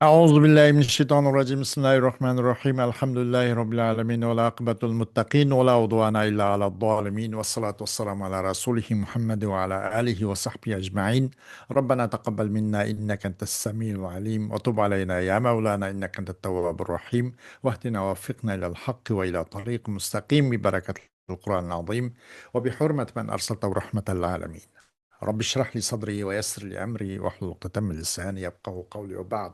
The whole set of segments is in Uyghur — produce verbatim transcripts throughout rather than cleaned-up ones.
أعوذ بالله من الشيطان الرجيم. بسم الله الرحمن الرحيم. الحمد لله رب العالمين، والعاقبة للمتقين، ولا عدوان إلا على الظالمين، والصلاة والسلام على رسوله محمد وعلى آله وصحبه أجمعين. ربنا تقبل منا إنك أنت السميع العليم، وتب علينا يا مولانا إنك أنت التواب الرحيم، واهدنا ووفقنا إلى الحق وإلى طريق مستقيم ببركة القرآن العظيم وبحرمة من أرسلته رحمة للعالمين. رب اشرح لي صدري ويسر لي أمري واحلل عقدة من لساني يفقهوا قولي وبعد.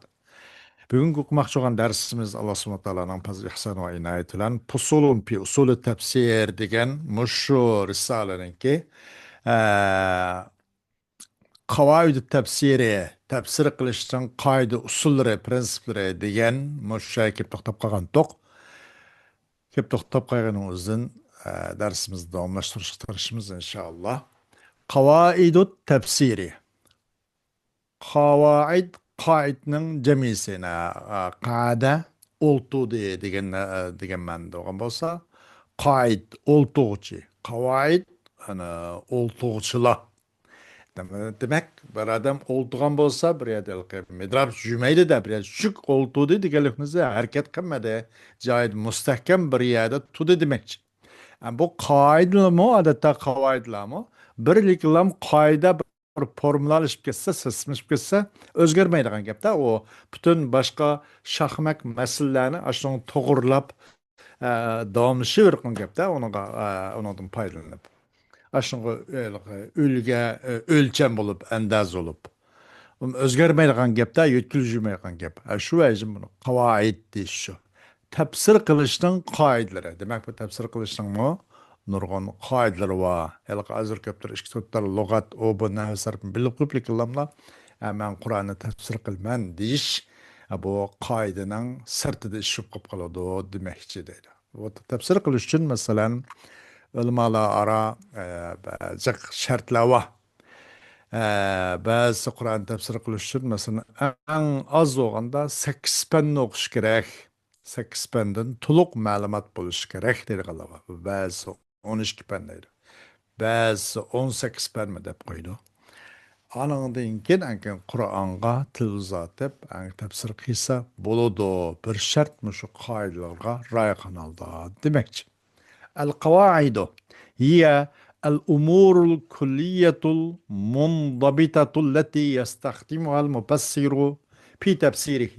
بۈگۈنكى ئوقۇماقچى بولغان دەرسىمىز ئاللا سۇبھانەھۇ ۋە تائالانىڭ پەزلى ئىھسانى ۋە ئىنايىتى بىلەن فصول في أصول التفسير دېگەن مۇشۇ رىسالىنىڭكى، ئە، قاۋائىدۇ تەپسىرى، تەپسىر قىلىشنىڭ قائىدە ئۇسۇللىرى، پرىنسىپلىرى دېگەن مۇشۇ يەرگە كېلىپ توختاپ قالغانتۇق. كېلىپ توختاپ قالغىنىڭ ئۆزىدىن، ئە، دەرسىمىزنى داۋاملاشتۇرۇشقا تىرىشىمىز، ئىنشائاللا. قاۋائىدۇ تەپسىرى. قاۋائىد، قائىدنىڭ جەمئىسى، يەنى، ئە، قەئەدە، ئولتۇردى دېگەن، ئە، دېگەن مەنىدە بولغان بولسا، قائىد، ئولتۇرغۇچى. قاۋائىد، ئەنە، ئولتۇرغۇچىلار. دېمەك، بىر ئادەم ئولتۇرغان بولسا، بىر يەردە ھېلىقى مىدىرلاپ يۈرمەيدۇ-دە، بىر يەردە چۈشۈك ئولتۇردى دېگەنلىكىمىز ھەرىكەت قىلمىدى. جايىدا مۇستەھكەم بىر يەردە تۇردى دېمەكچى. ئە، بۇ قائىدىلارمۇ، ئادەتتە قاۋائىدلارمۇ بىرلىكلام قائىدە بىر فورمۇلالىشىپ كەتسە، سىستېمىلىشىپ كەتسە، ئۆزگەرمەيدىغان گەپتە. ئۇ پۈتۈن باشقا شاخمەك مەسىلىلەرنى ئاشۇنىڭ توغرىلاپ، ئە، داۋاملىشىۋېرىدىغان گەپتە، ئۇنىڭغا، ئە، ئۇنىڭدىن پايدىلىنىپ. ئاشۇنىڭغا، ئە، ئۈلگە، ئە، ئۆلچەم بولۇپ، ئەندازە بولۇپ. ئۇ ئۆزگەرمەيدىغان گەپتە، يۆتكىلىپ يۈرمەيدىغان گەپ. ئە، شۇ ۋەجىدىن بۇنى قاۋائىد دېيىش شۇ. تەپسىر قىلىشنىڭ قائىدىلىرى. دېمەك، بۇ تەپسىر قىلىشنىڭمۇ نۇرغۇن قائىدىلىرى بار. ھېلىقى ھازىر كۆپتۇر ئىككى تۆت تال لۇغەت، ئۇ بۇ نەھۋ سەرپىنى بىلىپ قويۇپ، لېكىنلاملا، ئە، مەن قۇرئاننى تەپسىر قىلىمەن دېيىش، ئە، بۇ قائىدىنىڭ سىرتىدا ئىش بولۇپ قالىدۇ دېمەكچى دەيدۇ. بۇ تەپسىر قىلىش ئۈچۈن، مەسىلەن، ئۆلىمالار ئارا، ئە، بەزى شەرتلەر بار. ئە، بەزىسى قۇرئان تەپسىر قىلىش ئۈچۈن، مەسىلەن، ئەڭ ئاز بولغاندا سەككىز پەننى ئوقۇش كېرەك. سەككىز پەندىن تولۇق مەلۇمات بولۇشى كېرەك دەيدىغانلار بار. بەزىسى ئون ئىككى پەن دەيدۇ. بەزىسى ئون سەككىز پەنمۇ دەپ قويىدۇ. ئانىڭدىن كېيىن، ئەڭكىن قۇرئانغا تىل ئۇزارتىپ، ئەڭ تەپسىر قىلسا بولىدۇ. بىر شەرت مۇشۇ قائىدىلەرگە رىئايە قىلغان ھالدا دېمەكچى. القواعد هي الأمور الكلية المنضبطة التي يستخدمها المفسر في تفسيره،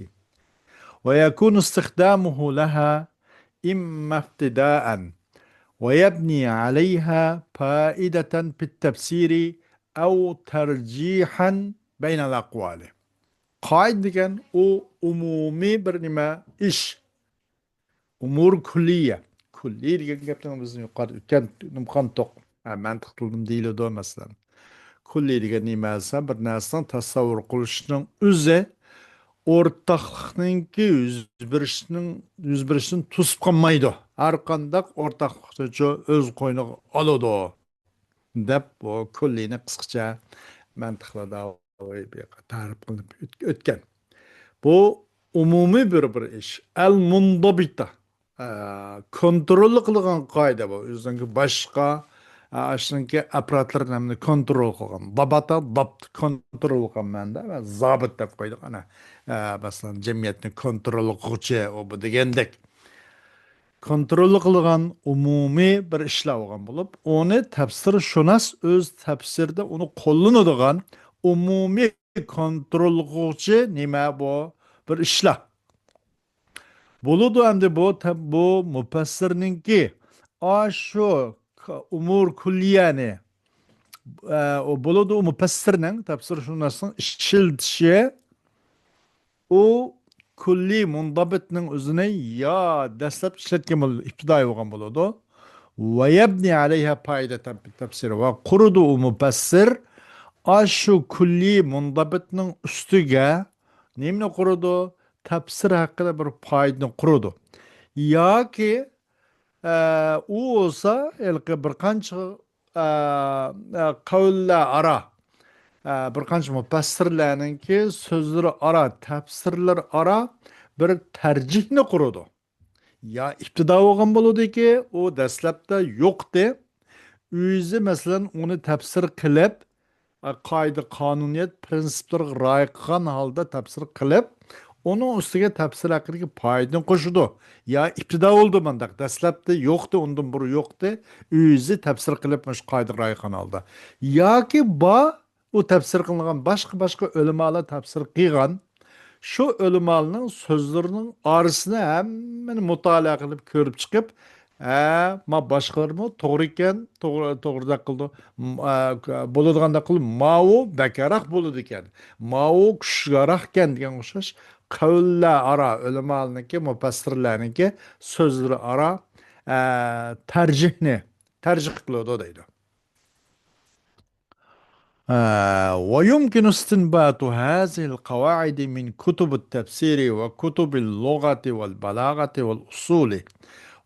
ويكون استخدامه لها إما ابتداء ويبني عليها فائدة في التفسير أو ترجيحا بين الأقوال. قائىدە دېگەن ئۇ ئومۇمىي بىر نېمە ئىش. ئۇمۇر كۈللىيە. كۈللىي دېگەن گەپنى بىز يۇقىرىدا ئۆتكەن نېمە قىلغانتۇق. ھە، مەنتىق تىلىدىمۇ دېيىلىدۇ، مەسىلەن. كۈللىي دېگەن نېمە دېسە، بىر نەرسىنىڭ تەسەۋۋۇر قىلىشنىڭ ئۆزى ئورتاقلىقنىڭكى يۈز بېرىشنىڭ، يۈز بېرىشىنى توسۇپ قالمايدۇ. ھەر قانداق ئورتاقلىقنىچۇ ئۆز قوينىغا ئالىدۇ، دەپ بۇ كۈللىينى قىسقىچە مەنتىقلاردا تەرىپ قىلىنىپ ئۆت-، ئۆتكەن. بۇ ئومۇمىي بىر، بىر ئىش. ئەل مۇندابىتە. ئە، كونترول قىلغان قائىدە بۇ. ئۆزىنىڭكى باشقا، ئە، ئاشۇنىڭكى ئاپپاراتلىرىنى ھەممىنى كونترول قىلغان. داباتا، دابت، كونترول قىلغان مەنىدە. ۋە زابىت دەپ قويدۇق. ئەنە، ئە، مەسىلەن، جەمئىيەتنى كونترول قىلغۇچى، ئۇ بۇ دېگەندەك. كونترول قىلغان ئومۇمىي بىر ئىشلار بولغان بولۇپ، ئۇنى تەپسىرشۇناس ئۆز تەپسىرىدە ئۇنى قوللىنىدىغان ئومۇمىي كونترول قىلغۇچى نېمە بۇ؟ بىر ئىشلار. بولىدۇ ئەمدى بۇ تە-، بۇ مۇپەسسىرنىڭكى ئاشۇ ك-، ئۇمۇر كۈللىيەنى، ئە، ئۇ بولىدۇ، ئۇ مۇپەسسىرنىڭ، تەپسىرشۇناسنىڭ ئىشلىتىشى، ئۇ كۈللىي مۇندابىتنىڭ ئۆزىنى يا دەسلەپ ئىشلەتكەن بولىدۇ، ئىپتىدائىي بولغان بولىدۇ. ۋە يەبنى ئەلەيھا پائىدەتەن فىت تەپسىر، ۋە قۇرىدۇ ئۇ مۇپەسسىر ئاشۇ كۈللىي مۇندابىتنىڭ ئۈستىگە نېمىنى قۇرىدۇ؟ تەپسىر ھەققىدە بىر پائىدىنى قۇرىدۇ. ياكى، ئە، ئۇ بولسا ھېلىقى بىر قانچە، ئە، ئە، قەۋللەر ئارا، ئە، بىر قانچە مۇپەسسىرلەرنىڭكى سۆزلىرى ئارا، تەپسىرلىرى ئارا بىر تەرجىھنى قۇرىدۇ. يا ئىپتىدا بولغان بولىدۇكى، ئۇ دەسلەپتە يوقتى. ئۆزى، مەسىلەن، ئۇنى تەپسىر قىلىپ، ئە، قائىدە، قانۇنىيەت پرىنسىپلىرىغا رىئايە قىلغان ھالدا تەپسىر قىلىپ، ئۇنىڭ ئۈستىگە تەپسىر ھەققىدىكى پائىدىنى قوشىدۇ. يا ئىپتىدا بولدى مانداق، دەسلەپتە يوقتى، ئۇندىن بۇرۇن يوقتى، ئۆزى تەپسىر قىلىپ مۇشۇ قائىدىگە رىئايە قىلغان ھالدا. ياكى بار، ئۇ تەپسىر قىلىنغان باشقا-باشقا ئۆلىمالار تەپسىر قىلغان، شۇ ئۆلىمالارنىڭ سۆزلىرىنىڭ ئارىسىنى ھەممىنى مۇتالىئە قىلىپ كۆرۈپ چىقىپ، ھە، ما باشقىلىرىمۇ توغرا ئىكەن، توغرا، توغرىدەك قىلىدۇ، م-، ئە، بولىدىغاندەك قىلىدۇ، ماۋۇ بەكرەك بولىدىكەن، ماۋۇ كۈچلۈكرەككەن دېگەن ئوخشاش قەۋللەر ئارا، ئۆلىمالارنىڭكى، مۇپەسسىرلەرنىڭكى سۆزلىرى ئارا، ئە، تەرجىھنى، تەرجىھ قىلىدۇ دەيدۇ. آه، ويمكن استنباط هذه القواعد من كتب التفسير وكتب اللغة والبلاغة والأصول،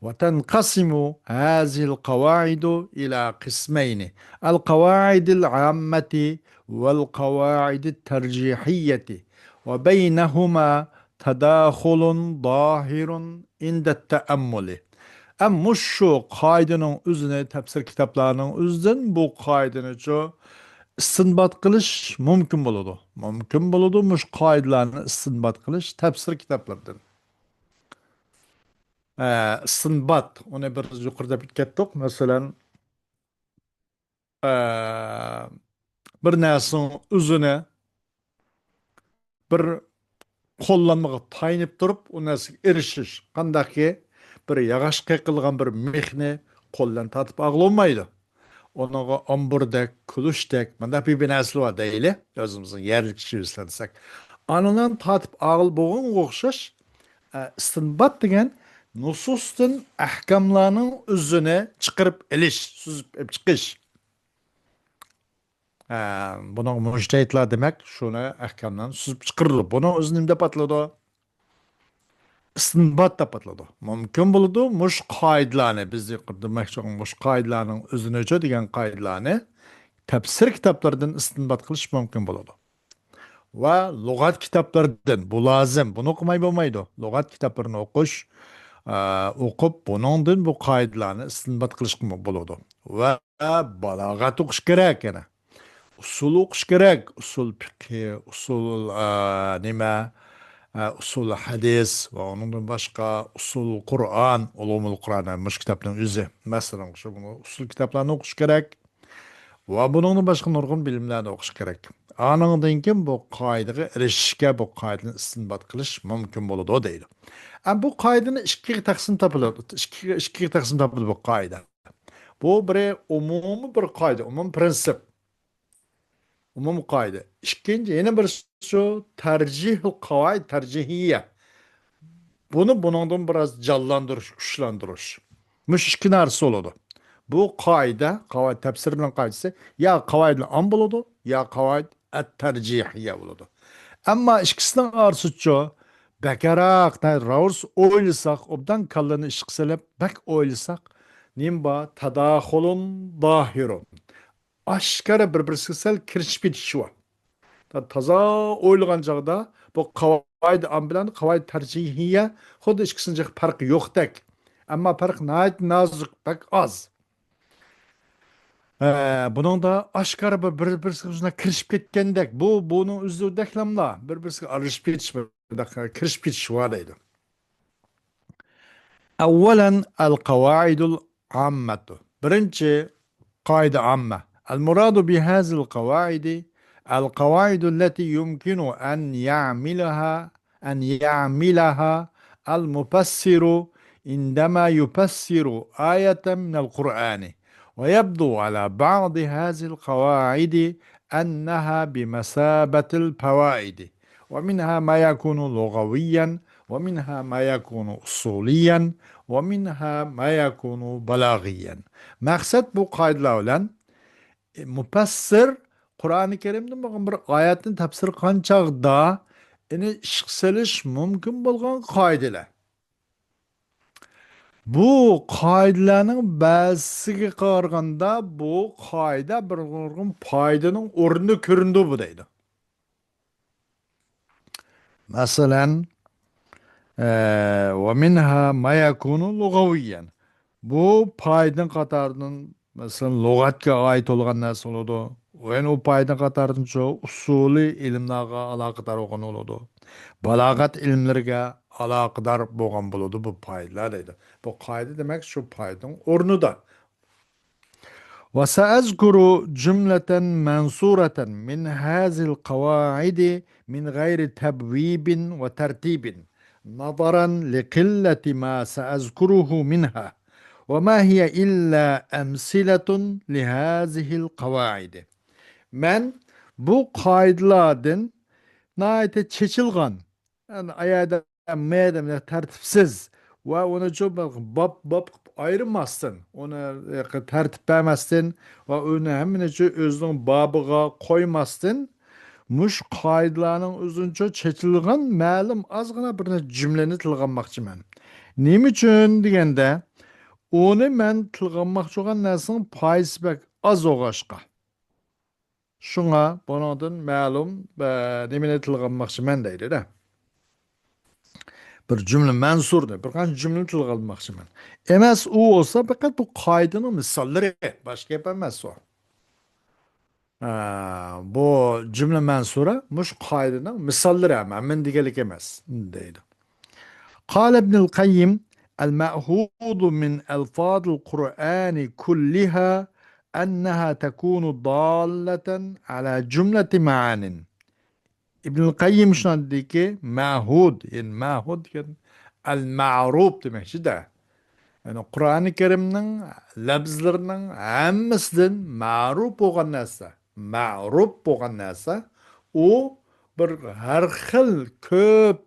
وتنقسم هذه القواعد إلى قسمين: القواعد العامة والقواعد الترجيحية، وبينهما تداخل ظاهر عند التأمل. ئەم مۇشۇ قائىدىنىڭ ئۆزىنى، تەپسىر كىتابلارنىڭ ئۆزىدىن بۇ قائىدىنىچۇ ئىستىنبات قىلىش مۇمكىن بولىدۇ. مۇمكىن بولىدۇ مۇشۇ قائىدىلەرنى ئىستىنبات قىلىش تەپسىر كىتابلىرىدىن. ئە، ئىستىنبات، ئۇنى بىر يۇقىرىدا كەتتۇق. مەسىلەن، ئە، بىر نەرسىنىڭ ئۆزىنى بىر قوللانمىغا تايىنىپ تۇرۇپ، ئۇ نەرسىگە ئېرىشىش. قانداقكى، بىر ياغاچ قېقىلغان بىر مىخنى قول بىلەن تارتىپ ئالغىلى بولمايدۇ. ئۇنىڭغا ئامبۇردەك، كۈلۈشتەك، مۇنداق بىر، بىر نەرسىلەر بار دەيلى، ئۆزىمىزنىڭ يەرلىك چىۋىسلار دېسەك. ئانىلارنى تارتىپ ئالغىلى بولغىنىغا ئوخشاش، ئە، ئىستىنبات دېگەن نۇسۇستىن ئەھكاملارنىڭ ئۆزىنى چىقىرىپ ئېلىش، سۈزۈپ ئېلىپ چىقىش. ئە، بۇنىڭغا مۇجتەھىدلار دېمەك، شۇنى ئەھكاملارنى سۈزۈپ چىقىرىدۇ. بۇنىڭ ئۆزى نېمە دەپ ئاتىلىدۇ؟ ئىستىنبات دەپ ئاتىلىدۇ. مۇمكىن بولىدۇ، مۇشۇ قائىدىلەرنى، بىز يۇقىرىدا دېمەكچى بولغان مۇشۇ قائىدىلەرنىڭ ئۆزىنىچۇ دېگەن قائىدىلەرنى تەپسىر كىتابلىرىدىن ئىستىنبات قىلىش مۇمكىن بولىدۇ. ۋە لۇغەت كىتابلىرىدىن، بۇ لازىم، بۇنى ئوقۇماي بولمايدۇ. لۇغەت كىتابلىرىنى ئوقۇش، ئە، ئوقۇپ، بۇنىڭدىن بۇ قائىدىلەرنى ئىستىنبات قىلىشقىمۇ بولىدۇ. ۋە بالاغەت ئوقۇش كېرەك يەنە. ئۇسۇل ئوقۇش كېرەك. ئۇسۇل پىقھى، ئۇسۇل، ئە، نېمە، ئە، ئۇسۇل ھەدىس ۋە ئۇنىڭدىن باشقا ئۇسۇل قۇرئان، ئۇلۇمۇل قۇرئان، مۇشۇ كىتابنىڭ ئۆزى. مەسىلەن، شۇ ئۇسۇل كىتابلارنى ئوقۇش كېرەك. ۋە بۇنىڭدىن باشقا نۇرغۇن بىلىملەرنى ئوقۇش كېرەك. ئانىڭدىن كېيىن بۇ قائىدىگە ئېرىشىشكە، بۇ قائىدىنى ئىستىنبات قىلىش مۇمكىن بولىدۇ دەيدۇ. ئەمما بۇ قائىدىنى ئىككىگە تەقسىم تاپىلىدۇ، ئىككىگە، ئىككىگە تەقسىم تاپىلىدۇ بۇ قائىدە. بۇ بىرى ئومۇمىي بىر قائىدە، ئومۇمىي پرىنسىپ. ئومۇمىي قائىدە. ئىككىنچى، يەنە بىرسى شۇ تەرجىھىل قاۋائىد تەرجىھىيە. بۇنى بۇنىڭدىن بىراز جانلاندۇرۇش، كۈچلەندۈرۈش. مۇشۇ ئىككى نەرسە بولىدۇ. بۇ قائىدە، قاۋائىد تەپسىرىنىڭ قائىدىسى يا قاۋائىدىل ئام بولىدۇ، يا قاۋائىد ئەت تەرجىھىيە بولىدۇ. ئەمما ئىككىسىنىڭ ئارىسىچۇ بەكرەك، راۋۇرس ئويلىساق، ئوبدان كاللىنى ئىشقا سېلىپ، بەك ئويلىساق، نېمە بار؟ تاداخۇلۇن زاھىرۇن. ئاشكارا بىر-بىرسىگە سەل كىرىشىپ كېتىش بار. تا-، تازا ئويلىغان چاغدا بۇ قاۋائىد ئام بىلەن قاۋائىد تەرجىھىيە خۇددى ئىككىسىنىڭ پەرقى يوقتەك. ئەمما پەرق ناھايىتى نازۇك، بەك ئاز. ئە، بۇنىڭدا ئاشكارا بىر، بىر-، بىرسىگە شۇنداق كىرىشىپ كەتكەندەك، بۇ، بۇنىڭ ئۆزىدەكلاملا بىر-بىرسىگە ئارىلىشىپ كېتىش، بىر-، كىرىشىپ كېتىش بار دەيدۇ. أولا القواعد العامة. بىرىنچى، قائىدە ئاممە. المراد بهذه القواعد القواعد التي يمكن أن يعملها، أن يعملها المفسر عندما يفسر آية من القرآن. ويبدو على بعض هذه القواعد أنها بمثابة الفوائد، ومنها ما يكون لغويا، ومنها ما يكون أصوليا، ومنها ما يكون بلاغيا. مەقسەت بۇ قائىدىلەر بىلەن، ئە، مۇپەسسىر قۇرئانى كەرىمدىن بولغان بىر ئايەتنى تەپسىر قىلغان چاغدا ئۇنى ئىشقا سېلىش مۇمكىن بولغان قائىدىلەر. بۇ قائىدىلەرنىڭ بەزىسىگە قارىغاندا بۇ قائىدە بىر نۇرغۇن پائىدىنىڭ ئورنىدا كۆرۈنىدۇ بۇ دەيدۇ. مەسىلەن، ئە، ومنها ما يكون لغويا. بۇ پائىدىنىڭ قاتارىدىن، مەسىلەن، لۇغەتكە ئائىت بولغان نەرسە بولىدۇ. يەنى ئۇ پايدىنىڭ قاتارىدىنچۇ ئۇسۇلىي ئىلىملارغا ئالاقىدار بولغان بولىدۇ. بالاغەت ئىلىملىرىگە ئالاقىدار بولغان بولىدۇ بۇ پايدىلار دەيدۇ. بۇ قائىدە دېمەك شۇ پايدىنىڭ ئورنىدا. وسأذكر جملة منثورة من هذه القواعد من غير تبويب وترتيب، نظرا لقلة ما سأذكره منها، وما هي إلا أمثلة لهذه القواعد. مەن بۇ قائىدىلاردىن ناھايىتى چېچىلغان، يەنى ئايەردە مەيدە تەرتىپسىز ۋە ئۇنى شۇ باب باب قىلىپ ئايرىماستىن، ئۇنى تەرتىپ بەرمەستىن ۋە ئۇنى ھەممىنى شۇ ئۆزىنىڭ بابىغا قويماستىن، مۇشۇ قائىدىلارنىڭ ئۆزىنچە چېچىلغان مەلۇم ئازغىنا بىر نەچچە جۈملىنى تىلغا ئالماقچىمەن. نېمە ئۈچۈن دېگەندە، ئۇنى مەن تىلغا ئالماقچى بولغان نەرسىنىڭ پايدىسى بەك ئاز بولغاچقا. شۇڭا بۇنىڭدىن مەلۇم، ئە، نېمىنى تىلغا ئالماقچىمەن دەيدۇ-دە. بىر جۈملە مەنسۇرنى، بىر قانچە جۈملىنى تىلغا ئالماقچىمەن. ئەمەس، ئۇ بولسا پەقەت بۇ قائىدىنىڭ مىساللىرى، باشقا گەپ ئەمەس ئۇ. ئە، بۇ جۈملە مەنسۇرە مۇشۇ قائىدىنىڭ مىساللىرى، ھەم ھەممىنى دېگەنلىك ئەمەس، دەيدۇ. قال ابن القيم: المأخوذ من ألفاظ القرآن كلها أنها تكون دالة على جملة معان. ئىبنۇل قەييىم شۇنداق دېدىكى، مەھۇد، يەنى مەھۇد دېگەن ئەل مەرۇپ دېمەكچىدە. يەنى قۇرئانى كەرىمنىڭ لەپزلىرىنىڭ ھەممىسىدىن مەرۇپ بولغان نەرسە، مەرۇپ بولغان نەرسە، ئۇ بىر ھەر خىل كۆپ،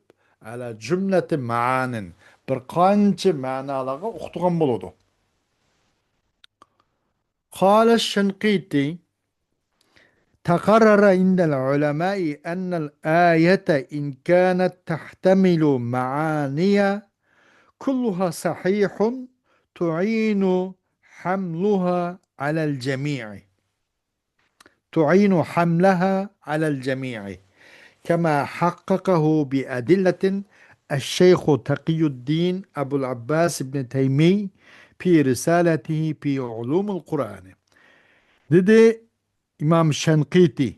ئەلە جۈملەتى مەئانىن، بىر قانچە مەنالارغا ئۇقتۇرغان بولىدۇ. قال الشنقيطي: تقرر عند العلماء أن الآية إن كانت تحتمل معاني كلها صحيح تعين حملها على الجميع. تعين حملها على الجميع، كما حققه بأدلة الشيخ تقي الدين أبو العباس ابن تيمية في رسالته في علوم القرآن. دېدى ئىمام شەنقىتى.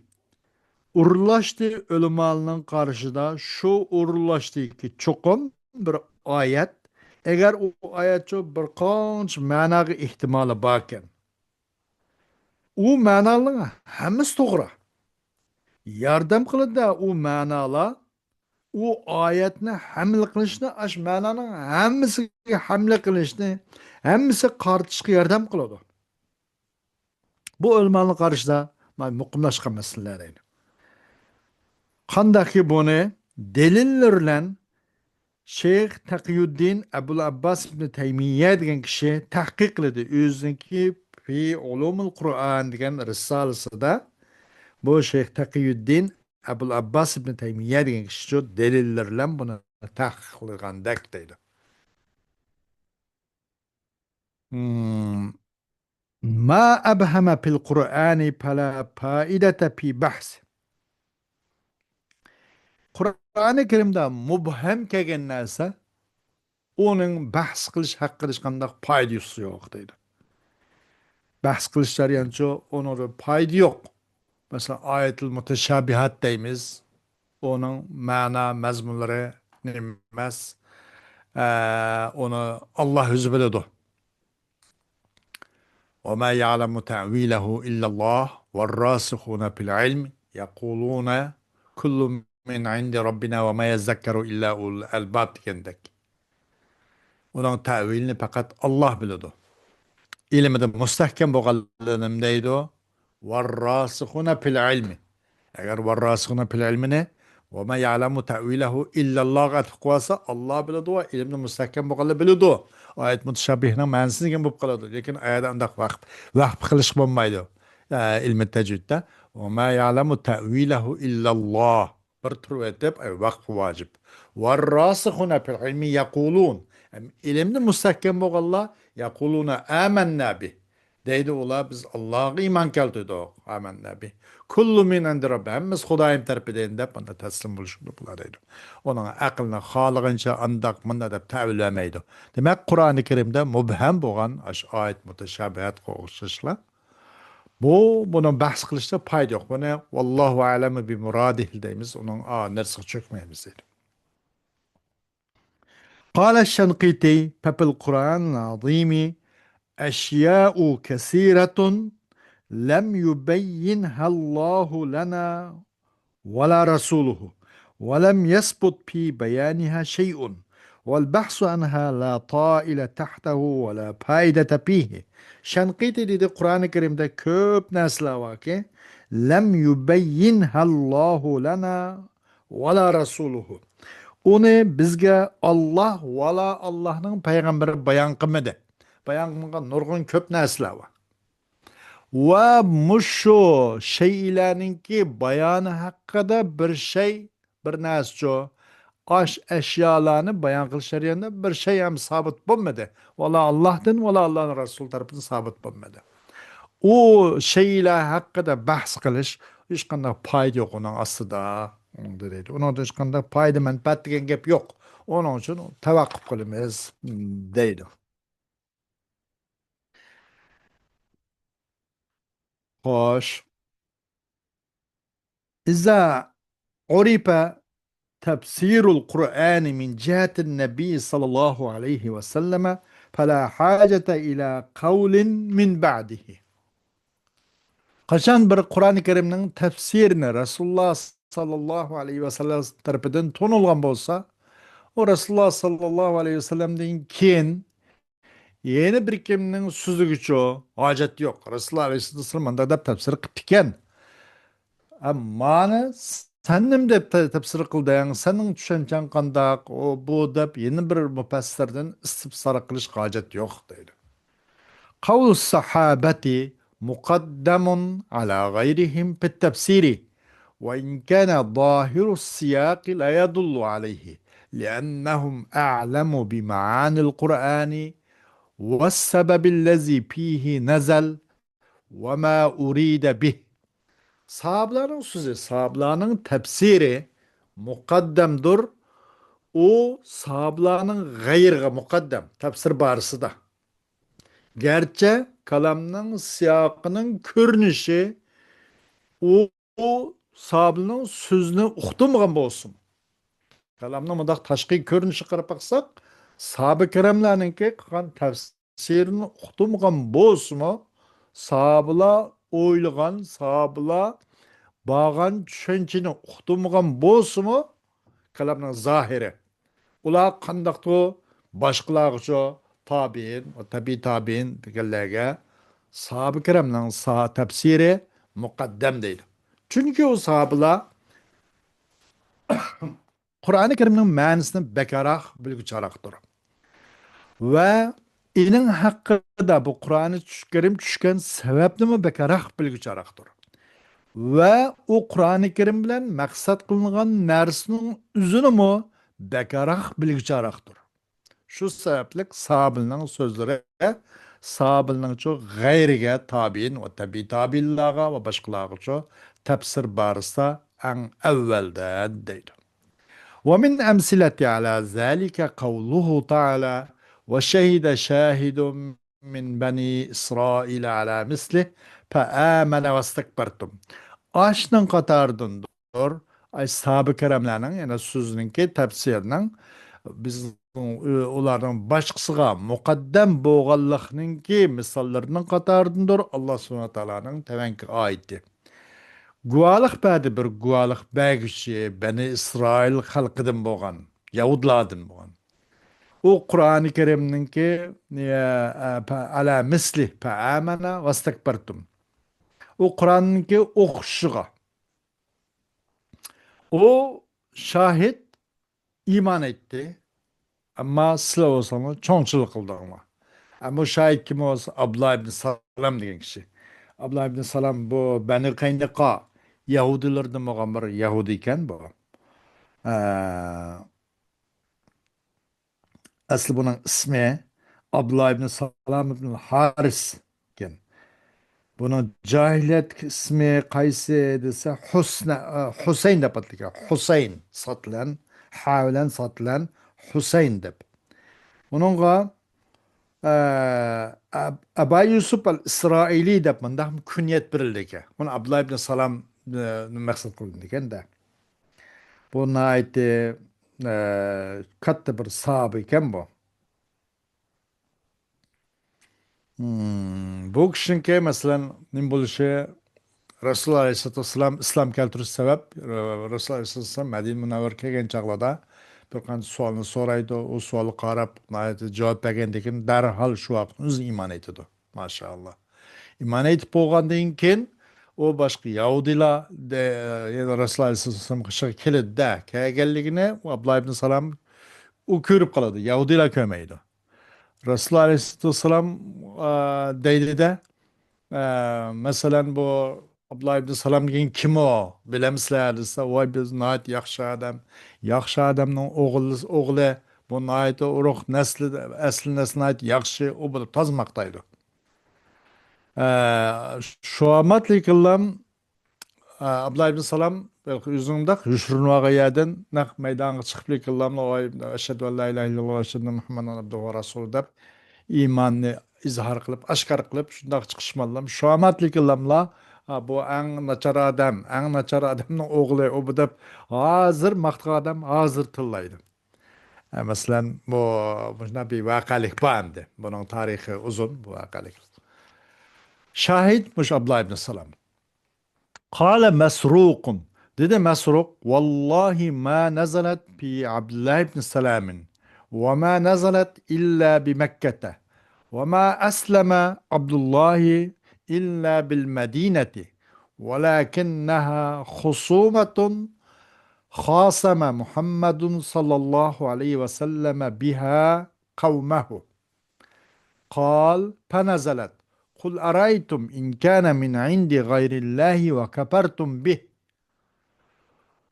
ئورۇنلاشتى ئۆلىمالارنىڭ قارىشىدا شۇ ئورۇنلاشتىكى چوقۇم بىر ئايەت، ئەگەر ئۇ ئايەت شۇ بىر قانچە مەناغا ئېھتىمالى باركەن، ئۇ مەنالارنىڭ ھەممىسى توغرا. ياردەم قىلىدۇ ئۇ مەنالار، ئۇ ئايەتنى ھەملە قىلىشنى، ئاشۇ مەنانىڭ ھەممىسىگە ھەملە قىلىشنى، ھەممىسىگە قارىتىشقا ياردەم قىلىدۇ. بۇ ئۆلىمانىڭ قارىشىدا مۇقىملاشقان مەسىلىلەر دەيدۇ. قانداقكى بۇنى دەلىللەر بىلەن شەيخ تەقىيۇددىن ئەبۇل ئابباس ئىبنى تەيمىيە دېگەن كىشى تەھقىق قىلدى. ئۆزىنىڭكى في علوم القرآن دېگەن رىسالىسىدا بۇ شەيخ تەقىيۇددىن ئەبۇل ئابباس ئىبنى تەيمىيە دېگەن كىشى شۇ دەلىللەر بىلەن بۇنى تەھقىق قىلغاندەك دەيدۇ. مم. ما أبهم في القرآن فلا فائدة في بحث. قۇرئانى كەرىمدە مۇبھەم كەلگەن نەرسە، ئۇنىڭ بەھس قىلىش ھەققىدە ھېچقانداق پايدىسى يوق دەيدۇ. بەھس قىلىش جەريانىچۇ، ئۇنىڭدا پايدا يوق. مەسىلەن، ئايەتۇل مۇتەشابىھات دەيمىز. ئۇنىڭ مەنا مەزمۇنلىرى نېمە ئەمەس. ئە، ئۇنى ئاللا ئۆزى بىلىدۇ. وما يعلم تأويله إلا الله والراسخون في العلم يقولون كل من عند ربنا وما يذكر إلا أولو الألباب دېگەندەك. ئۇنىڭ تەۋىلىنى پەقەت ئاللا بىلىدۇ. ئىلمىدا مۇستەھكەم بولغانلىرىنى نېمە دەيدۇ؟ والراسخون في العلم. ئەگەر والراسخون في العلم نى وما يعلم تأويله إلا الله غا ئەتىپ قويسا، ئاللا بىلىدۇ ۋە ئىلمىدا مۇستەھكەم بولغانلار بىلىدۇ. ئايەت مۇتەشابىھنىڭ مەنىسى دېگەن بولۇپ قالىدۇ. لېكىن ئايەتتە ئانداق ۋەخپ، ۋەخپ قىلىشقا بولمايدۇ. ئە، ئىلمى تەجۋىدتە. وما يعلم تأويله إلا الله. بىر تۇرۇۋېتىپ، ئەي، ۋەقىف ۋاجىپ. والراسخون في العلم يقولون. ئىلىمدە مۇستەھكەم بولغانلار، يقولون آمنا به. دەيدۇ ئۇلار، بىز ئاللاغا ئىمان كەلتۈردۇق. آمنا به. كل من عند ربنا. ھەممىسى خۇدايىم تەرىپىدىن دەپ، ئاندا تەسلىم بولۇشۇپتۇ بۇلار دەيدۇ. ئۇنىڭ ئەقلىنى خالىغىنىچە ئانداق، مۇنداق دەپ تەۋىل بەرمەيدۇ. دېمەك، قۇرئانى كەرىمدە مۇبھەم بولغان ئاشۇ ئايەت مۇتەشابىھەتقە ئوخشاشلا بۇ، بۇنى بەھس قىلىشتا پايدا يوق. بۇنى «ۋاللاھۇ ئەلەمۇ بى مۇرادىھ» دەيمىز، ئۇنىڭ، ئا، نەرسىگە چۆكمەيمىز دەيدۇ. قال الشنقيطي: ففي القرآن العظيم أشياء كثيرة لم يبينها الله لنا ولا رسوله، ولم يثبت في بيانها شيء، والبحث عنها لا طائل تحته ولا فائدة فيه. شەنقىتى دېدى، قۇرئانى كەرىمدە كۆپ نەرسىلەر باركى، لم يبينها الله لنا ولا رسوله. ئۇنى بىزگە ئاللاھ ۋالا ئاللاھنىڭ پەيغەمبىرى بايان قىلمىدى. بايان قىلمىغان نۇرغۇن كۆپ نەرسىلەر بار. ۋە مۇشۇ شەيئىلەرنىڭكى بايانى ھەققىدە بىر شەي، بىر نەرسىچۇ، ئاش ئەشيالارنى بايان قىلىش جەريانىدا بىر شەي ھەم سابىت بولمىدى. ۋالا ئاللاھتىن، ۋالا ئاللاھنىڭ رەسۇلى تەرىپىدىن سابىت بولمىدى. ئۇ شەيئىلەر ھەققىدە بەھس قىلىش ھېچقانداق پايدا يوق ئۇنىڭ ئاستىدا، دەيدۇ. ئۇنىڭدىن ھېچقانداق پايدا، مەنپەئەت دېگەن گەپ يوق. ئۇنىڭ ئۈچۈن تەۋەققۇپ قىلىمىز، دەيدۇ. خوش. إذا عرف تفسير القرآن من جهة النبي صلى الله عليه وسلم فلا حاجة إلى قول من بعده. قاچان بىر قۇرئانى كەرىمنىڭ تەپسىرىنى رەسۇلۇللاھ ساللاللاھۇ ئەلەيھى ۋەسەللەم تەرىپىدىن تونۇلغان بولسا، ئۇ رەسۇلۇللاھ ساللاللاھۇ ئەلەيھى ۋەسەللەمدىن كېيىن يەنە بىر كىمنىڭ سۆزىگىچۇ ھاجەت يوق. رەسۇلۇللاھ ئەلەيھىسسالام مۇنداق دەپ تەپسىر قىپتىكەن. ئە، مانى سەن نېمە دەپ تە-، تەپسىر قىلدىڭ؟ سېنىڭ چۈشەنچەڭ قانداق؟ ئۇ، بۇ دەپ يەنە بىر مۇپەسسىردىن ئىستىپسار قىلىشقا ھاجەت يوق، دەيدۇ. قول الصحابة مقدم على غيرهم في التفسير، وإن كان ظاهر السياق لا يدل عليه، لأنهم أعلم بمعاني القرآن والسبب الذي فيه نزل وما أريد به. ساھابىلارنىڭ سۆزى، ساھابىلارنىڭ تەپسىرى مۇقەددەمدۇر. ئۇ ساھابىلارنىڭ غەيرىگە مۇقەددەم، تەپسىر بارىسىدا. گەرچە كالامنىڭ سىياقىنىڭ كۆرۈنۈشى ئۇ ساھابىنىڭ سۆزىنى ئۇقتۇرمىغان بولسىمۇ، كالامنىڭ مۇنداق تاشقى كۆرۈنۈشىگە قاراپ باقساق، ساھابە كىراملارنىڭكى قىلغان تەپسىرىنى ئۇقتۇرمىغان بولسىمۇ، ساھابىلار ئويلىغان، ساھابىلار بارغان چۈشەنچىنى ئۇقتۇرمىغان بولسىمۇ، كالامنىڭ زاھىرى. ئۇلار قانداقتۇ؟ باشقىلارغىچۇ، تابىئىن، تەبىئىي تابىئىن دېگەنلەرگە ساھابە كىرامنىڭ سا-، تەپسىرى مۇقەددەم دەيدۇ. چۈنكى ئۇ ساھابىلار قۇرئانى كەرىمنىڭ مەنىسىنى بەكراق بىلگۈچى ئارقىدۇر. ۋە ئېنىڭ ھەققىدە بۇ قۇرئانى چۈش-، كەرىم چۈشكەن سەۋەبنىمۇ بەكراق بىلگۈچى ئارقىدۇر. ۋە ئۇ قۇرئانى كەرىم بىلەن مەقسەت قىلىنغان نەرسىنىڭ ئۆزىنىمۇ بەكراق بىلگۈچى ئارقىدۇر. شۇ سەۋەبلىك ساھابىلىنىڭ سۆزلىرى ساھابىلىنىڭچۇ غەيرىگە تابىئىن ۋە تەبىئىي تابىئىنلارغا ۋە باشقىلارغىچۇ تەپسىر بارىسىدا ئەڭ ئەۋۋەلدە دەيدۇ. ومن أمثلة على ذلك قوله تعالى: وشهد شاهد من بني إسرائيل على مثله فآمن واستكبرتم. ئاشۇنىڭ قاتارىدىندۇر، ئاي، ساھابە كىراملارنىڭ، يەنى سۆزىنىڭكى، تەپسىرىنىڭ بىزنىڭ، ئۇلارنىڭ باشقىسىغا مۇقەددەم بولغانلىقنىڭكى مىساللىرىنىڭ قاتارىدىندۇر ئاللا سۇبھانەھۇ ۋە تائالانىڭ تۆۋەنكى ئايىتى. گۇۋاھلىق بەردى، بىر گۇۋاھلىق بەرگۈچى، بەنى ئىسرائىل خەلقىدىن بولغان، يەھۇدلاردىن بولغان. ئۇ قۇرئانى كەرىمنىڭكى، ئە، ئە، پە-، ئەلە مىسلى پەئەمەنە ۋەستەكبەرتۇم. ئۇ قۇرئاننىڭكى ئوخشىشىغا. ئۇ شاھىت ئىمان ئېيتتى. ئەمما سىلەر بولساڭلار چوڭچىلىق قىلدىڭلار. ئە، بۇ شاھىت كىم بولسا، ئابدۇللا ئىبنى سالام دېگەن كىشى. ئابدۇللا ئىبنى سالام بۇ بەنى قەينۇقا يەھۇدىيلىرىدىن بولغان بىر يەھۇدىي ئىكەن بۇ. ئە، ئەسلى بۇنىڭ ئىسمى ئابدۇللا ئىبنى سالام ئىبنى ھارىس ئىكەن. بۇنىڭ جاھىلىيەتتىكى ئىسمى قايسى دېسە، ھۇسنە-، ئە، ھۈسەيىن دەپ ئاتىلىدىكەن. ھۇسەيىن، ساد بىلەن، ھا بىلەن، ساد بىلەن، ھۈسەيىن دەپ. ئۇنىڭغا ئە، ئەب-، ئەبا يۈسۈپ ئەل ئىسرائىلى دەپ مۇنداق كۈنيەت بېرىلىدىكەن. بۇنى ئابدۇللا ئىبن سالام، ئە، مەقسەت قىلىنىدىكەن-دە. بۇ ناھايىتى، ئە، كاتتا بىر ساھابە ئىكەن بۇ. مم، بۇ كىشىنىڭكى، مەسىلەن، نېمە بولۇشى، رەسۇلۇللا ئەلەيھىسسالاتۇ ۋەسسالام ئىسلام كەلتۈرۈش سەۋەب، رەسۇلۇللا ئەلەيھىسسالام مەدىنە مۇنەۋۋەرە كەلگەن چاغلاردا بىر قانچە سوئالنى سورايدۇ. ئۇ سوئالغا قاراپ، ناھايىتى جاۋاب بەرگەندىن كېيىن دەرھال شۇ ۋاقىتنىڭ ئۆزىدە ئىمان ئېيتىدۇ. ماشائاللا. ئىمان ئېيتىپ بولغاندىن كېيىن ئۇ باشقا يەھۇدىيلار دە-، يەنە رەسۇلۇللا ئەلەيھىسسالام قېشىغا كېلىدۇ-دە، كەلگەنلىكىنى ئۇ ئابدۇللا ئىبن سالام ئۇ كۆرۈپ قالىدۇ، يەھۇدىيلار كۆرمەيدۇ. رەسۇلۇللا ئەلەيھىسسالام، ئا، دەيدۇ-دە، ئا، مەسىلەن، بۇ ئابدۇللا ئىبن سالام دېگەن كىم ئۇ؟ بىلەمسىلەر؟ دېسە، ۋاي، بىز ناھايىتى ياخشى ئادەم، ياخشى ئادەمنىڭ ئوغلى، ئوغلى، بۇ ناھايىتى ئۇرۇق نەسلى، ئەسلى نەسلى ناھايىتى ياخشى، ئۇ بۇنى تازا ماختايدۇ. ئە، شۇ ئاماتلىكىنلام، ئە، ئابدۇللا ئىبن سالام ئۆزىنىڭ مۇنداق يوشۇرۇنۇۋالغان يەردىن نەق مەيدانغا چىقىپ لېكىنلاملا، ۋاي، ئەشھەدۇ ئەن لا ئىلاھە ئىللاللاھ ۋە ئەشھەدۇ ئەننە مۇھەممەدەن ئابدۇھۇ ۋە رەسۇلۇھ دەپ ئىماننى ئىزھار قىلىپ، ئاشكارا قىلىپ، شۇنداق چىقىشماللام. شۇ ئاماتلىكىنلاملا، ئا، بۇ ئەڭ ناچار ئادەم، ئەڭ ناچار ئادەمنىڭ ئوغلى ئۇ، بۇ دەپ ھازىر ماختىغان ئادەم ھازىر تىللايدۇ. ئە، مەسىلەن، بۇ، مۇشۇنداق بىر ۋەقەلىك بار ئەمدى. بۇنىڭ تارىخى ئۇزۇن، بۇ ۋەقەلىك. شاھىد مۇشۇ ئابدۇللا ئىبن سالام. قال مسروق، دېدى مەسرۇق، والله ما نزلت في عبد الله بن سلام، وما نزلت إلا بمكة، وما أسلم عبد الله إلا بالمدينة، ولكنها خصومة خاصم محمد صلى الله عليه وسلم بها قومه. قال فنزلت: قل أرأيتم إن كان من عند غير الله وكفرتم به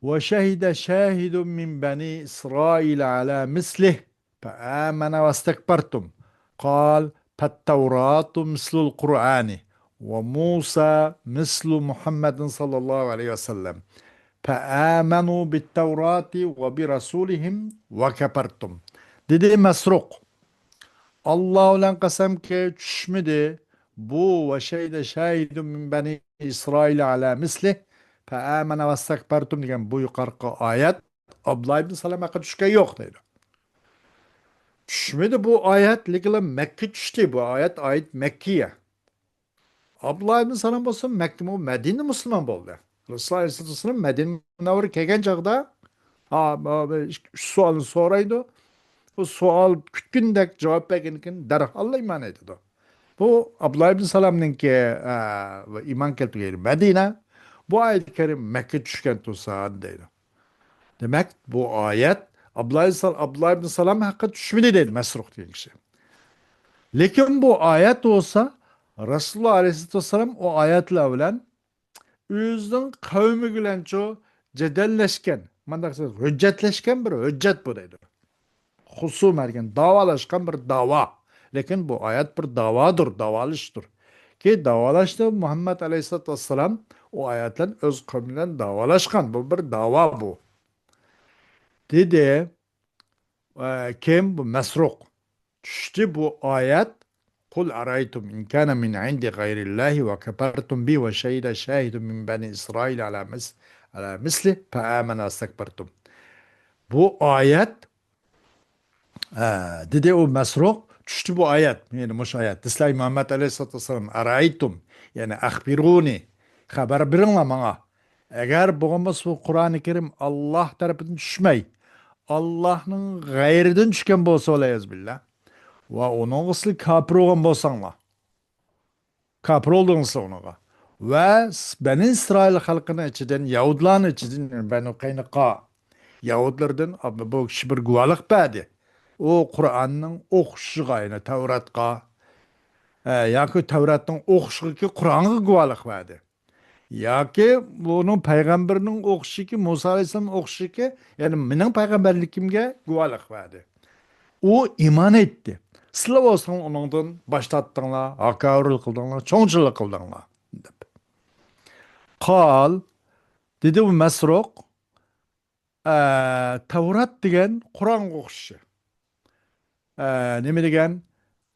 وشهد شاهد من بني إسرائيل على مثله فآمن واستكبرتم. قال فالتوراة مثل القرآن وموسى مثل محمد صلى الله عليه وسلم فآمنوا بالتوراة وبرسولهم وكفرتم. دېدى مەسرۇق، ئاللا بىلەن قەسەمكى، چۈشمىدى بۇ ۋە شەھىدە شاھىدۇن مىن بەنى ئىسرائىل ئەلا مىسلىھ فەئامەنە ۋەستەكبەرتۇم دېگەن بۇ يۇقىرىقى ئايەت ئابدۇللا ئىبن سالام ھەققىدە چۈشكەن يوق دەيدۇ. چۈشمىدى بۇ ئايەت، لېكىنلا مەككە چۈشتى. بۇ ئايەت، ئايەت مەككىيە. ئابدۇللا ئىبن سالام بولسا مەككە، مەدىنە مۇسۇلمان بولدى. رەسۇلۇللا ئەلەيھىسسالاتۇ ۋەسسالام مەدىنە مۇنەۋۋەرە كەلگەن چاغدا، ھا، بۇ ئۈچ سوئالنى سورايدۇ. ئۇ سوئال كۈتكىنىدەك جاۋاب بەرگەندىن كېيىن دەرھاللا ئىمان ئېيتىدۇ. بۇ ئابدۇللا ئىبن سالامنىڭكى، ئە، ئىمان كەلتۈرگەن يېرى مەدىنە. بۇ ئايەت كەرىم مەككە چۈشكەن تۇرسا دەيدۇ. دېمەك، بۇ ئايەت ئابدۇللا ئىبن سال-، ئابدۇللا ئىبن سالام ھەققىدە چۈشمىدى دەيدۇ مەسرۇق دېگەن كىشى. لېكىن بۇ ئايەت بولسا، رەسۇلۇللا ئەلەيھىسسالاتۇ ۋەسسالام ئۇ ئايەتلەر بىلەن ئۆزىنىڭ قەۋمى بىلەنچۇ جېدەللەشكەن، مۇنداق دېسەك، ھۆججەتلەشكەن بىر ھۆججەت بۇ دەيدۇ. خۇسۇمە دېگەن داۋالاشقان بىر داۋا. لېكىن بۇ ئايەت بىر داۋادۇر، داۋالىشىشتۇر. كى داۋالاشتا مۇھەممەد ئەلەيھىسسالاتۇ ۋەسسالام ئۇ ئايەت بىلەن ئۆز قەۋمى بىلەن داۋالاشقان. بۇ بىر داۋا بۇ. دېدى، ئە، كىم؟ بۇ مەسرۇق. چۈشتى بۇ ئايەت. قل أرأيتم إن كان من عند غير الله وكفرتم به وشهد شاهد من بني إسرائيل على مس-، على مثله فآمن واستكبرتم. بۇ ئايەت، ئە، دېدى ئۇ مەسرۇق، چۈشتى بۇ ئايەت، يەنى مۇشۇ ئايەت. دېسىلەر مۇھەممەد ئەلەيھىسسالاتۇ ۋەسسالام، أرأيتم، يەنى أخبروني، خەۋەر بېرىڭلار ماڭا. ئەگەر بولغان بولسا بۇ قۇرئانى كەرىم ئاللا تەرىپىدىن چۈشمەي، ئاللانىڭ غەيرىدىن چۈشكەن بولسا، ۋەلئىيازۇبىللا، ۋە ئۇنىڭغا سىلەر كاپىر بولغان بولساڭلار، كاپىر بولدۇڭلار ئۇنىڭغا. ۋە بەنى ئىسرائىل خەلقىنىڭ ئىچىدىن، يەھۇدلارنىڭ ئىچىدىن، بەنۇ قەينۇقا يەھۇدلىرىدىن بۇ كىشى بىر گۇۋاھلىق بەردى. ئۇ قۇرئاننىڭ ئوخشىشىغا، يەنى تەۋراتقا، ئە، ياكى تەۋراتنىڭ ئوخشىشىغا قۇرئانغا گۇۋاھلىق بەردى. ياكى بۇنىڭ پەيغەمبىرىنىڭ ئوخشىشىكى، مۇسا ئەلەيھىسسالام ئوخشىشىكى، يەنى مېنىڭ پەيغەمبەرلىكىمگە گۇۋاھلىق بەردى. ئۇ ئىمان ئېيتتى. سىلەر بولساڭلار ئۇنىڭدىن باش تارتتىڭلار، ھاكاۋۇرلۇق قىلدىڭلار، چوڭچىلىق قىلدىڭلار، دەپ. قال، دېدى بۇ مەسرۇق، ئە، تەۋرات دېگەن قۇرئانغا ئوخشىشى. ئە، نېمە دېگەن؟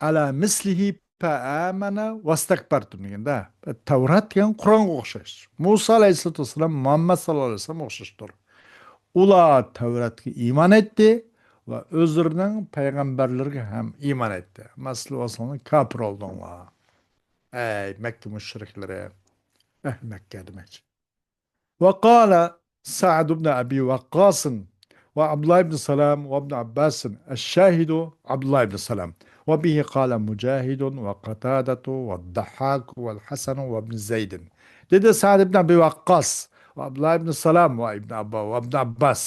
على مثله فآمن واستكبرتم دېگەندە، تەۋرات دېگەن قۇرئانغا ئوخشاش. مۇسا ئەلەيھىسسالاتۇ ۋەسسالام، مۇھەممەد ساللاللاھۇ ئەلەيھى ۋەسەللەمگە ئوخشاشتۇر. ئۇلار تەۋراتقا ئىمان ئېيتتى ۋە ئۆزلىرىنىڭ پەيغەمبەرلىرىگە ھەم ئىمان ئېيتتى. مەسىلەن، ئۇلار كاپىر بولدۇڭلار. ئەي مەككە مۇشرىكلىرى، ئەھلى مەككە دېمەكچى. وقال سعد بن أبي وقاص وعبد الله بن سلام وابن عباس، الشاهد عبد الله بن سلام، وبه قال مجاهد وقتادة والضحاك والحسن وابن زيد. دېدى سەئد ئىبن ئەبى ۋەققاس ۋە ئابدۇللا ئىبن سالام ۋە ئىبن ئاببا-، ۋە ئىبن ئابباس.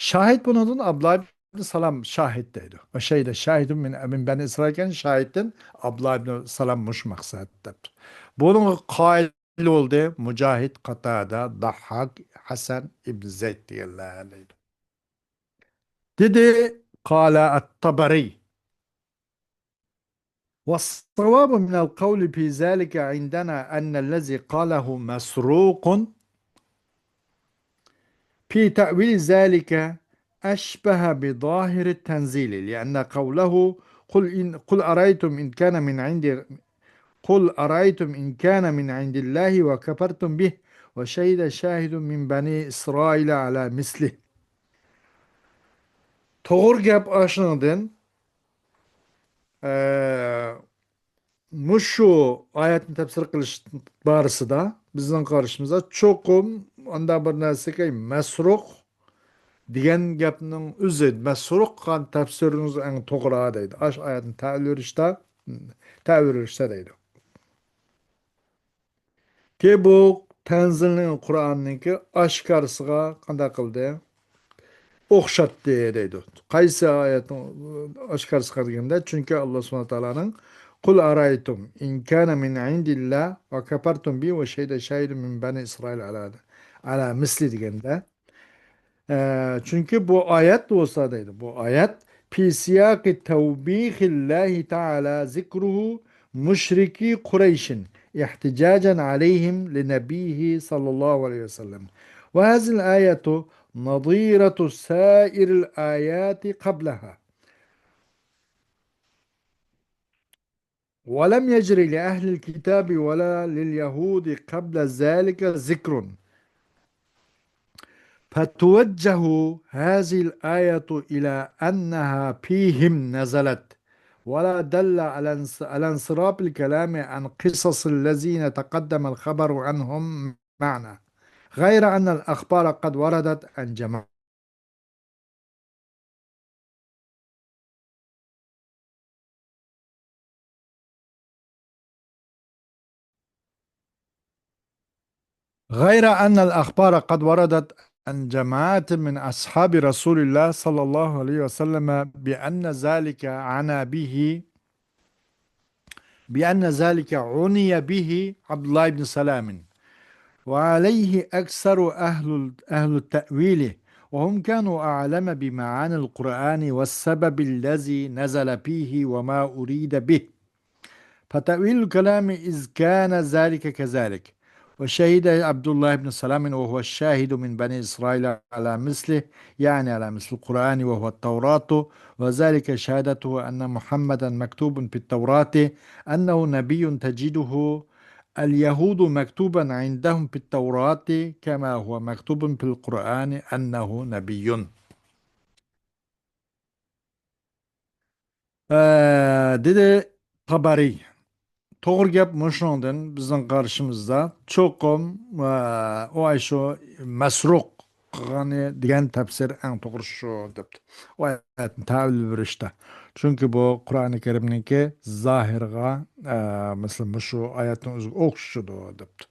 شاھىت بۇنىڭدىن ئابدۇللا ئىبن سالام شاھىت دەيدۇ. ۋە شەھىدە شاھىدۇن مىن، مىن بەنى ئىسرائىل ئىكەن، شاھىتتىن ئابدۇللا ئىبن سالام مۇشۇ مەقسەت دەپتۇ. بۇنىڭغا قايىل بولدى مۇجاھىد، قاتادە، داھھاك، ھەسەن ئىبن زەيد دېگەنلەر دەيدۇ. دېدى، قال الطبري، والصواب من القول في ذلك عندنا أن الذي قاله مسروق في تأويل ذلك أشبه بظاهر التنزيل، لأن قوله قل إن، قل أرأيتم إن كان من عند، قل أرأيتم إن كان من عند الله وكفرتم به وشهد شاهد من بني إسرائيل على مثله. توغرا گەپ ئاشۇنىڭدىن، ئە، مۇشۇ ئايەتنى تەپسىر قىلىش بارىسىدا بىزنىڭ قارىشىمىزدا چوقۇم ئاندا بىر نەرسىگە مەسرۇق دېگەن گەپنىڭ ئۆزى، مەسرۇق قىلغان تەپسىرىڭىز ئەڭ توغرا دەيدۇ. ئاش ئايەتنى تەۋىل بېرىشتە، تەۋىل بېرىشتە دەيدۇ. كى بۇ تەنزىلنىڭ، قۇرئاننىڭكى ئاشكارىسىغا قانداق قىلدى؟ ئوخشاتتى دەيدۇ. قايسى ئايەتنىڭ ئاشكارىسىغا دېگەندە، چۈنكى ئاللا سۇبھانەھۇ ۋە تائالانىڭ قۇل ئارەيتۇم ئىن كانە مىن ئىندىللا ۋە كەپەرتۇم بى ۋە شەھىدە شاھىدۇن مىن بەنى ئىسرائىل ئەلا، ئەلا مىسلى دېگەندە، ئە، چۈنكى بۇ ئايەت بولسا دەيدۇ، بۇ ئايەت في سياق توبيخ الله تعالى ذكره مشركي قريش احتجاجا عليهم لنبيه صلى الله عليه وسلم. وهذه الآية نظيرة سائر الآيات قبلها. ولم يجر لأهل الكتاب ولا لليهود قبل ذلك ذكر، فتوجه هذه الآية إلى أنها فيهم نزلت، ولا دل على انص-، على انصراف الكلام عن قصص الذين تقدم الخبر عنهم معنا، غير أن الأخبار قد وردت عن جماعة غير أن الأخبار قد وردت عن جماعة من أصحاب رسول الله صلى الله عليه وسلم بأن ذلك عنا به، بأن ذلك عني به عبد الله بن سلام، وعليه أكثر أهل، أهل التأويل، وهم كانوا أعلم بمعاني القرآن والسبب الذي نزل فيه وما أريد به. فتأويل الكلام إذ كان ذلك كذلك. وشهد عبد الله بن سلام وهو الشاهد من بني إسرائيل على مثله، يعني على مثل القرآن وهو التوراة، وذلك شهادته أن محمدا مكتوب في التوراة أنه نبي تجده اليهود مكتوبا عندهم في التوراة كما هو مكتوب في القرآن أنه نبي. ئە، دېدى تابارىي. توغرا گەپ مۇشۇنىڭدىن بىزنىڭ قارىشىمىزدا چوقۇم، ئە، ئۇ ئاشۇ مەسرۇق قىلغىنى دېگەن تەپسىر ئەڭ توغرىسى شۇ دەپتۇ. ئۇ ئايەتنى تەۋىل بېرىشتە. چۈنكى بۇ قۇرئانى كەرىمنىڭكى زاھىرىغا، ئە، مەسىلەن، مۇشۇ ئايەتنىڭ ئۆزىگە ئوخشىشىدۇ دەپتۇ.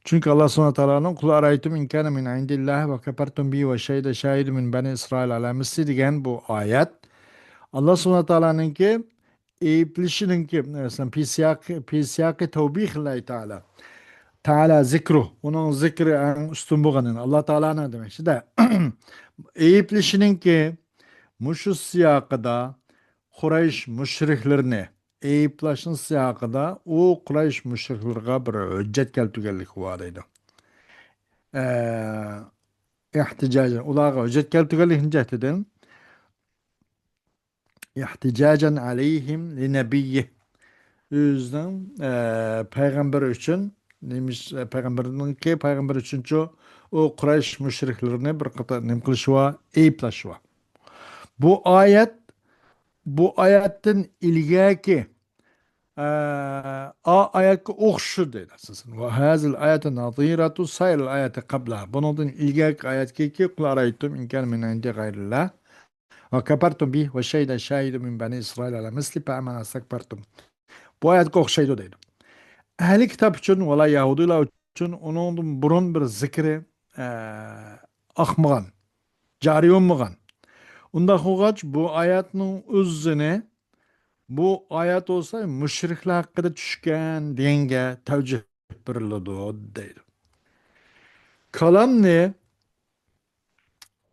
چۈنكى ئاللا سۇبھانەھۇ ۋە تائالانىڭ قۇل ئارەيتۇم ئىن كانە مىن ئىندىللاھى ۋە كەپەرتۇم بىھى ۋە شەھىدە شاھىدۇن مىن بەنى ئىسرائىل ئەلا مىسلى دېگەن بۇ ئايەت ئاللا سۇبھانەھۇ ۋە تائالانىڭكى ئەيىبلىشىنىڭكى، مەسىلەن، في سياق، في سياق توبيخ الله تعالى. تائالا زىكرۇ، ئۇنىڭ زىكرى ئەڭ ئۈستۈن بولغىنىنى، ئاللا تائالانىڭ دېمەكچىدە. ئەيىبلىشىنىڭكى مۇشۇ سىياقىدا قۇرەيش مۇشرىكلىرىنى ئەيىبلەشنىڭ سىياقىدا ئۇ قۇرەيش مۇشرىكلىرىغا بىر ھۆججەت كەلتۈرگەنلىكى بار دەيدۇ. ئە، ئېھتىجاجەن، ئۇلارغا ھۆججەت كەلتۈرگەنلىكىنىڭ جەھىتىدىن احتجاجا عليهم لنبيه. ئۆزىنىڭ، ئە، پەيغەمبىرى ئۈچۈن، نېمىش-، پەيغەمبىرىنىڭكى، پەيغەمبىرى ئۈچۈنچۇ، ئۇ قۇرەيش مۇشرىكلىرىنى بىر قېتىم نېمە قىلىشى بار؟ ئەيىبلەشى بار. بۇ ئايەت، بۇ ئايەتتىن ئىلگەركى، ئە، ئا-، ئايەتكە ئوخشىشى دەيدۇ ئاساسەن. وهذه الآية نظيرة سائر الآيات قبلها. بۇنىڭدىن ئىلگەركى ئايەتكىكى، قل أرأيتم إن كان من عند غير الله وكفرتم به وشهد شاهد من بني إسرائيل على مثله فآمن واستكبرتم. بۇ ئايەتكە ئوخشايدۇ دەيدۇ. ئەھلى كىتاب ئۈچۈن ۋە يەھۇدىيلار ئۈچۈن ئۇنىڭدىن بۇرۇن بىر زىكرى، ئە، ئاقمىغان، جارى بولمىغان. ئۇنداق بولغاچ، بۇ ئايەتنىڭ ئۆزىنى، بۇ ئايەت بولسا مۇشرىكلار ھەققىدە چۈشكەن دېگەنگە تەۋجىھ بېرىلىدۇ دەيدۇ. كالامنى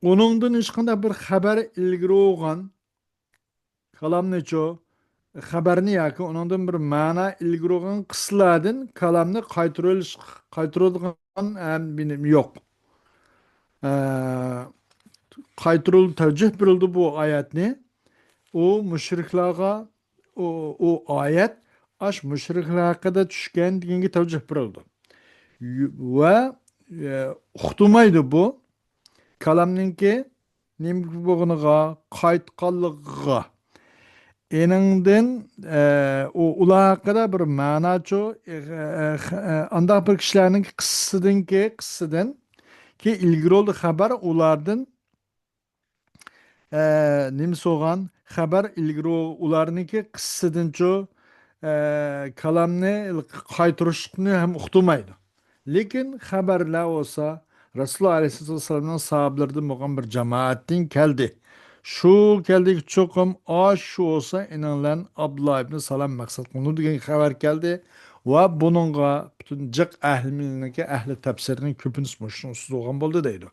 ئۇنىڭدىن ھېچقانداق بىر خەۋەر ئىلگىرى بولغان، كالامنىچۇ، خەۋەرنى ياكى ئۇنىڭدىن بىر مەنا ئىلگىرى بولغان قىسسىلاردىن كالامنى قايتۇرۇۋېلىش، قايتۇرىدىغان ھەم بىنىم يوق. ئە، قايتۇرۇل-، تەۋجىھ بېرىلدى بۇ ئايەتنى. ئۇ مۇشرىكلارغا، ئۇ، ئۇ ئايەت ئاش مۇشرىكلار ھەققىدە چۈشكەن دېگەنگە تەۋجىھ بېرىلدى. يو-، ۋە، ئە، ئۇقتۇرمايدۇ بۇ كالامنىڭكى نېمە بولغىنىغا، قايتقانلىقىغا. ئېنىڭدىن، ئە، ئۇ، ئۇلار ھەققىدە بىر مەناچۇ، ئە، ئە، ئە، ئانداق بىر كىشىلەرنىڭ قىسسىدىنكى، قىسسىدىن كى ئىلگىرى بولدى خەۋەر ئۇلاردىن، ئە، نېمە سوغان خەۋەر ئىلگىرى ئۇلارنىڭكى قىسسىدىنچۇ، ئە، كالامنى قايتۇرۇشنى ھەم ئۇقتۇرمايدۇ. لېكىن خەۋەرلەر بولسا رەسۇلۇللا ئەلەيھىسسالاتۇ ۋەسسالامنىڭ ساھابىلىرىدىن بولغان بىر جامائەتتىن كەلدى. شۇ كەلدى چوقۇم ئاش شۇ بولسا ئېنىڭلەن ئابدۇللا ئىبنى سالام مەقسەت قىلىنىدۇ دېگەن خەۋەر كەلدى. ۋە بۇنىڭغا پۈتۈن جىق ئەھلى مىللىتىنىڭكى ئەھلى تەپسىرنىڭ كۆپىنچىسى مۇشۇنىڭ ئۈستىدە بولغان بولدى دەيدۇ.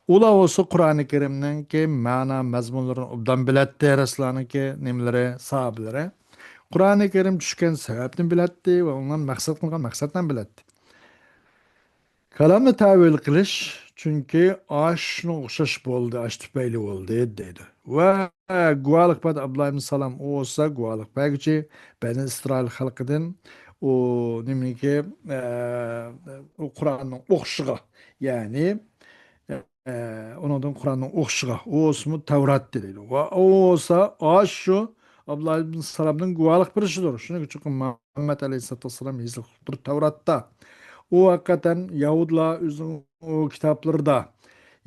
ئۇلار بولسا قۇرئانى كەرىمنىڭكى مەنا مەزمۇنلىرىنى ئوبدان بىلەتتى، رەسۇلۇللانىڭكى نېمىلىرى، ساھابىلىرى. قۇرئانى كەرىم چۈشكەن سەۋەبنى بىلەتتى ۋە ئۇنىڭ مەقسەت قىلغان مەقسەتنى بىلەتتى. كالامنى تەۋىل قىلىش، چۈنكى ئاشۇنىڭ ئوخشاش بولدى، ئاش تۈپەيلى بولدى، دەيدۇ. ۋە گۇۋاھلىق بەردى ئابدۇللا ئىبن سالام، ئۇ بولسا گۇۋاھلىق بەرگۈچى بەنى ئىسرائىل خەلقىدىن، ئۇ نېمىكى، ئە، ئۇ قۇرئاننىڭ ئوخشىشىغا، يەنى، ئە، ئۇنىڭدىن قۇرئاننىڭ ئوخشىشىغا، ئۇ بولسىمۇ تەۋرات دەيدۇ. ۋە ئۇ بولسا ئاشۇ ئابدۇللا ئىبن سالامنىڭ گۇۋاھلىق بېرىشىدۇر. شۇنىڭ ئۈچۈن مۇھەممەد ئەلەيھىسسالاتۇ ۋەسسالام يېزىقلىقتۇر تەۋراتتا. ئۇ ھەقىقەتەن يەھۇدىيلار ئۆزىنىڭ ئۇ كىتابلىرىدا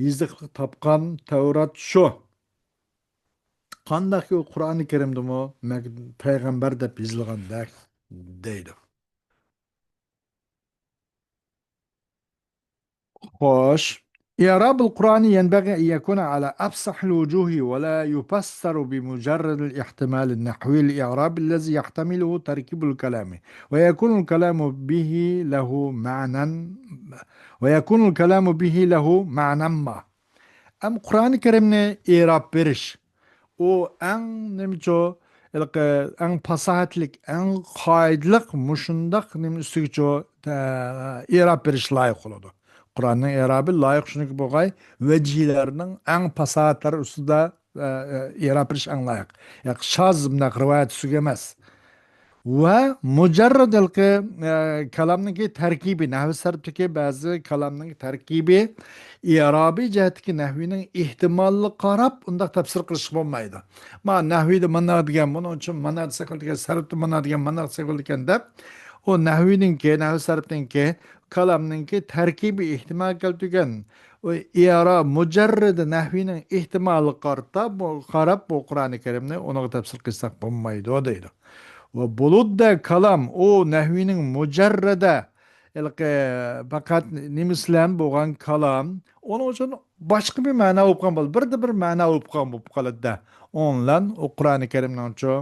يېزىقلىق تاپقان تەۋرات شۇ. قانداقكى ئۇ قۇرئانى كەرىمدىمۇ مەگ-، پەيغەمبەر دەپ يېزىلغاندەك دەيدۇ. خوش. إعراب القرآن ينبغي أن يكون على أفصح الوجوه ولا يفسر بمجرد الاحتمال النحوي الإعراب الذي يحتمله تركيب الكلام ويكون الكلام به له معنى ويكون الكلام به له معنى ما. ئەم قۇرئانى كەرىمنى ئېراب بېرىش، ئۇ ئەڭ نېمىچۇ، ھېلىقى ئەڭ پاساھەتلىك، ئەڭ قائىدىلىق مۇشۇنداق نېمە ئۈستىگىچۇ، ئە، ئېراب بېرىش لايىق بولىدۇ. قۇرئاننىڭ ئېرابى لايىق شۇنىڭكى بولغاي، ۋەجىھلەرنىڭ ئەڭ پاساھەتلىرى ئۈستىدە، ئە، ئە، ئېراب بېرىش ئەڭ لايىق. ياق، شاز بۇنداق رىۋايەت ئۈستىگە ئەمەس. ۋە مۇجەررەد ھېلىقى، ئە، كالامنىڭكى تەركىبى، نەھۋى سەرپتىكى بەزى كالامنىڭ تەركىبى، ئېرابىي جەھەتتىكى نەھۋىنىڭ ئېھتىمالىغا قاراپ ئۇنداق تەپسىر قىلىشقا بولمايدۇ. ما نەھۋىدە مانا دېگەن، بۇنىڭ ئۈچۈن مانا دېسەك بولىدىكەن، سەرپتە مانا دېگەن، مانا دېسەك بولىدىكەن دەپ، ئۇ نەھۋىنىڭكى، نەھۋى سەرپنىڭكى، كالامنىڭكى تەركىبى ئېھتىمال كەلتۈرگەن، ئۇ ئېرا مۇجەررىدى نەھۋىنىڭ ئېھتىمالىغا قارىتا، بۇ، قاراپ بۇ قۇرئانى كەرىمنى ئۇنىڭغا تەپسىر قىلساق بولمايدۇ دەيدۇ. ۋە بۇلۇتدا كالام، ئۇ نەھۋىنىڭ مۇجەررىدە، ھېلىقى پەقەت نېمىسى بىلەن بولغان كالام، ئۇنىڭ ئۈچۈن باشقا بىر مەنا بولۇپ قالغان بولىدۇ. بىردە بىر مەنا بولۇپ قالغان بولۇپ قالىدۇ-دە. ئۇنىڭ بىلەن ئۇ قۇرئانى كەرىمنىڭچۇ،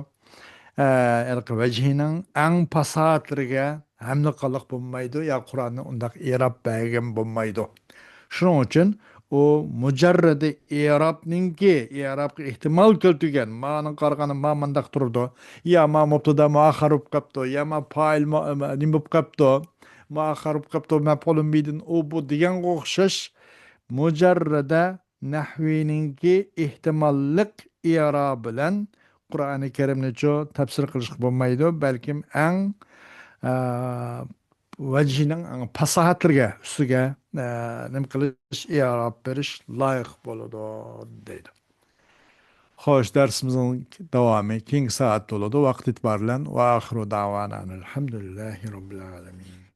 ئە، ھېلىقى ۋەجھىنىڭ ئەڭ پاساھەتلىرىگە ھەملە قىلىق بولمايدۇ، يا قۇرئاننى ئۇنداق ئېراب بەرگەن بولمايدۇ. شۇنىڭ ئۈچۈن ئۇ مۇجەررىدى ئېرابنىڭكى، ئېرابقا ئېھتىمال كەلتۈرگەن، مانىڭ قارىغاندا ما مانداق تۇرىدۇ، يا ما مۇبتادا مۇئەخخەر بولۇپ قاپتۇ، يا ما پائىل مۇ-، نېمە بولۇپ قاپتۇ، مۇئەخخەر بولۇپ قاپتۇ، مەپئۇلۇن بىدىن ئۇ بۇ دېگەنگە ئوخشاش مۇجەررىدە نەھۋىنىڭكى ئېھتىماللىق ئېرابى بىلەن قۇرئانى كەرىمنىچۇ تەپسىر قىلىشقا بولمايدۇ، بەلكىم ئەڭ، ئە، ۋەجھىنىڭ ئەڭ پاساھەتلىرىگە، ئۈستىگە، ئە، نېمە قىلىش، ئىئراب بېرىش لايىق بولىدۇ، دەيدۇ. خوش، دەرسىمىزنىڭ داۋامى كېيىنكى سائەتتە بولىدۇ. ۋاقىت ئېتىبارى بىلەن، ۋە ئاخىرۇ دەۋانا ئەنىل ھەمدۇلىللاھى رەببىل ئالەمىن.